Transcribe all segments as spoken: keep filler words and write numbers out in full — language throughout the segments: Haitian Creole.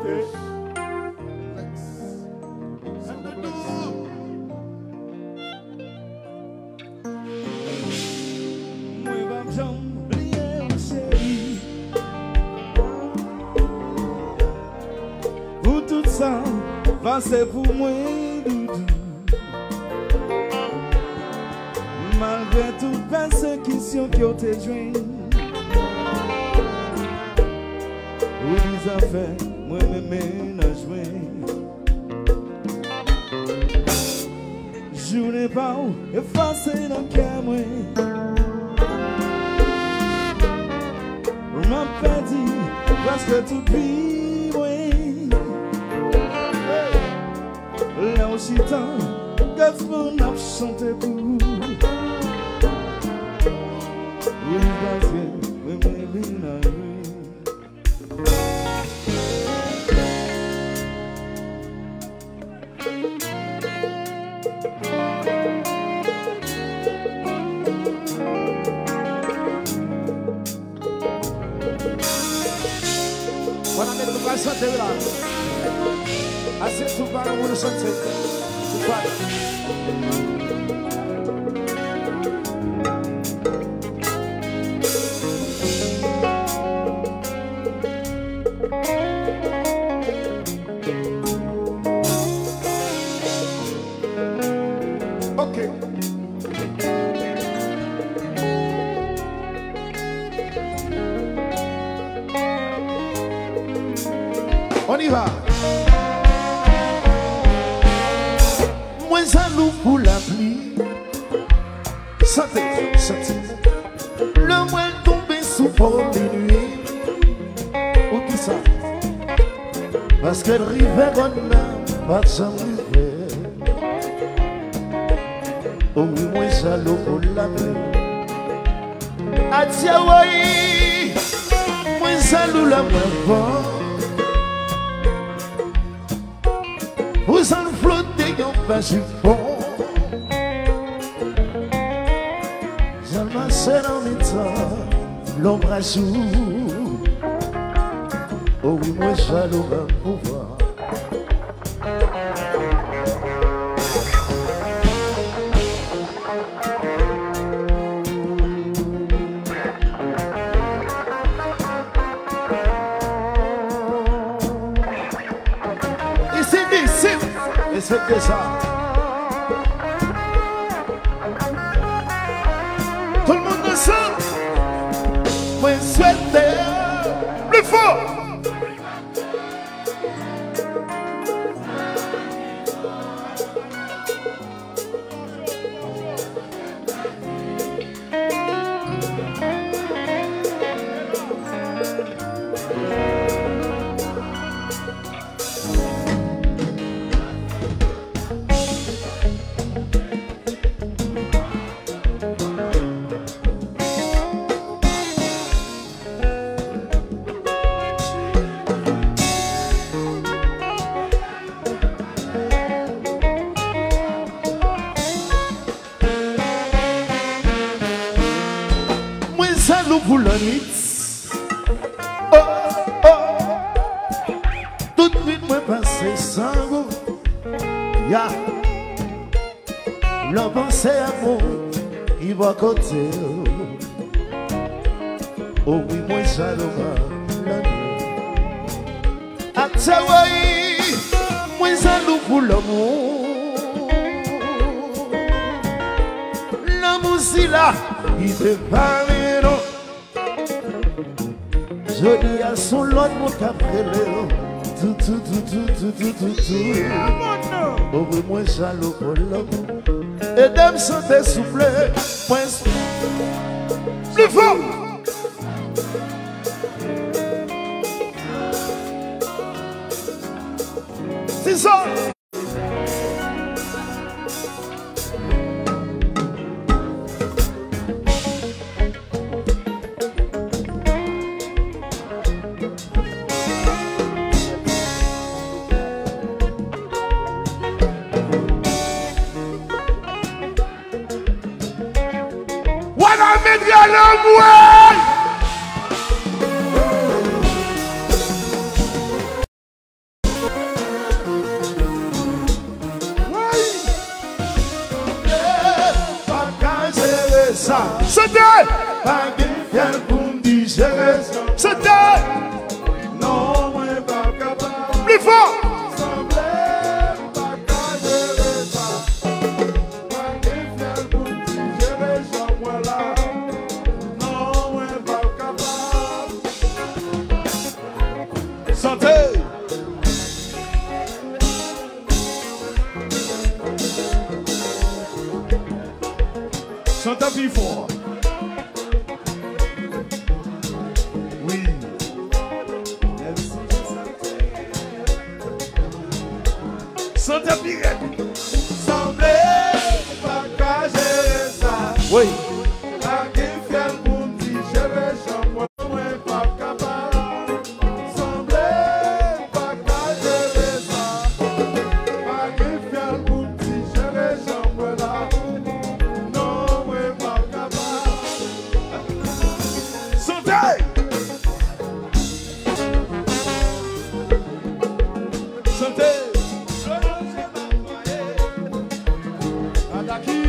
Mwen p ap janm bliye w, cheri, pou tout sa w pase pou mwen, doudou. Malgre tout pèsekisyon ke w te jwenn, ou di zafè mwen menm mennaj mwen. Jounen pa w efase nan kè mwen. M ap pèdi prèske tout vi mwen. Lè w chita, gad moun ap chante pou ou. Wi, paske mwen, mwen vin nan ri. Bòn ane nou pral chante wi la. Ase tou pa nou pou nou chante. Tou pa nou. Ok. On y va. Mwen jalou pou lapli. Chante, chante. Lè mwen tonbe sou po minui. Poukisa? Paske l rive bòn mè, pa t janm rive. O wi, mwen jalou pou lapli. Atya woy, mwen jalou lè mwen vò. Pou jan l flote yon pa jipon. Jan l mache nan mitan lonbraj ou. O wi, mwen jalou menm pouvwa. Isit, isit. E se ke sa. Tout moun ansanm. Mwen swete pli fò. Mwen jalou pou lannwit. Oh, oh. Tout nwit mwen pase san gou. Ya. Lè w panse a moun ki bò kote w. O wi, mwen jalou pa lannwit. Atya woy, mwen jalou pou lanmou. Lanmou sila ki te pare nou. Jodi a se yon lòt moun k ap rele w. Tou, tou, tou. O wi, mwen jalou pou lanmou. Ede m chante souple. Mwen pli fò. Tizon. Wana medya lanmou. Sa. Chante! Pa gen fyèl pou m dijere sa. Chante! Non, mwen pa kapab. Pli fò! Sanble m pa ka jere sa. Pa gen fyèl pou m dijere sa, mwen la. Non, mwen pa kapab. Chante! Chante pi fò. Wi. Chante pi rèd. Sanble pa ka jere sa. Wi. Pa gen fyèl pou m dijere sa. Mwen p ap kapab. Sanble m pa ka jere sa. Pa gen fyèl pou m dijere sa, mwen la. Non, mwen p ap kapab. Chante! Chante! Adaki!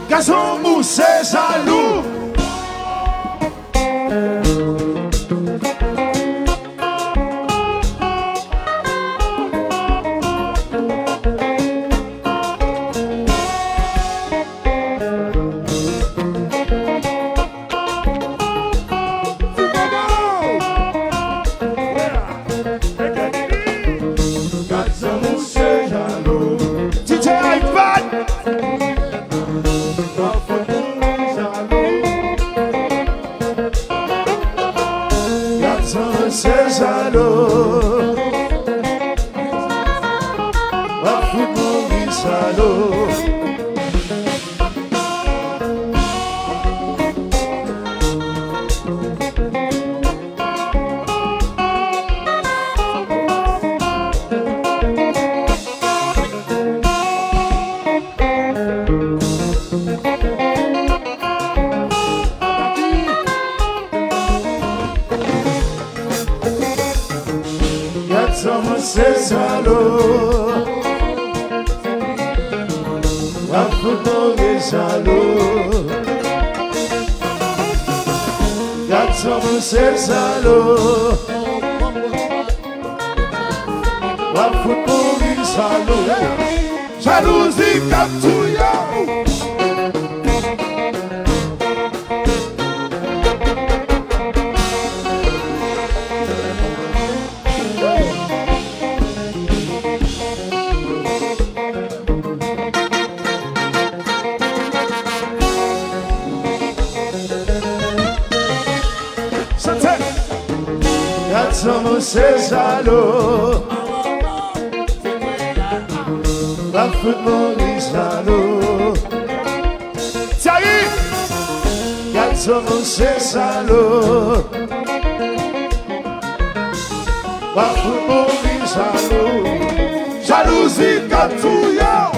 Gazon mouse jalou. Gad jan mouse jalou. D J iPad. W ap fout mouri jalou. Gad jan mouse jalou. W ap fout mouri jalou. Gad sa mwen se jalou. W ap fout mouri jalou. Gad sa mwen se jalou. W ap fout mouri jalou. Jalouzi k ap touye w. Chante! Gad sa mwen se jalou. W ap fout mouri jalou. Thierry! Gad sa mwen se jalou. W ap fout mouri jalou. Jalouzi k ap touye w.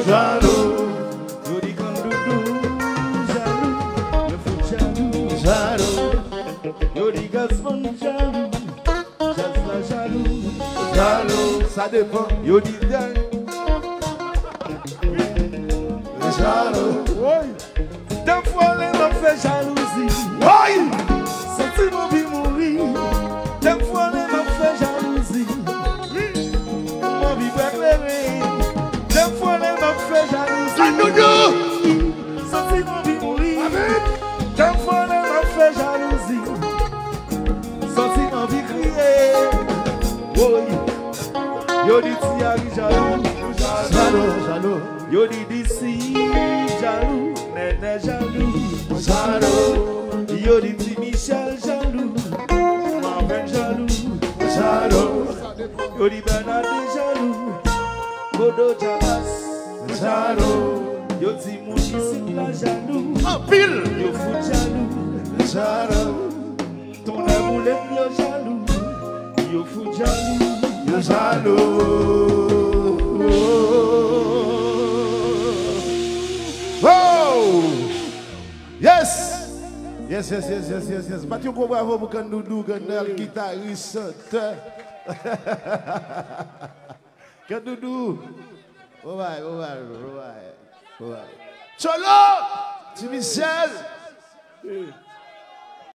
Jalou. Yo di Kandoudou jalou. Yo fout jalou. Jalou. Yo di Gason jalou. Djaz la jalou. Jalou. Sa depann. Yo di Dany jalou. Woy. Dèfwa lè m ap fè jalouzi. Woy. Santi m anvi mouri. Dèfwa lè m ap fè jalouzi. M anvi bwè kleren. Dèfwa lè m ap fè jalouzi. Kandoudou. Santi m anvi mouri. Dèfwa lè m ap fè jalouzi. Santi m anvi kriye. Woy. Yo di Ti Ari jalou. Jalou, jalou. Yo di D C jalou. Nènè jalou. Jalou. Yo di Ti Michel jalou. Marvin jalou. Jalou. Yo di Bernadette jalou. Kodo Jamas jalou. Yo di moun isit la jalou. Anpil. Yo fout jalou. Jalou. Tonnè boule m, yo jalou. Yo fout jalou. Yo jalou. Oh! Yes! Yes, yes, yes, yes, yes, yes. Bat yon gwo bravo pou Kandoudou, Gannèl, gitaris, chantè. Kandoudou. Obay, obay, obay, obay. Tcholo! Ti Michel!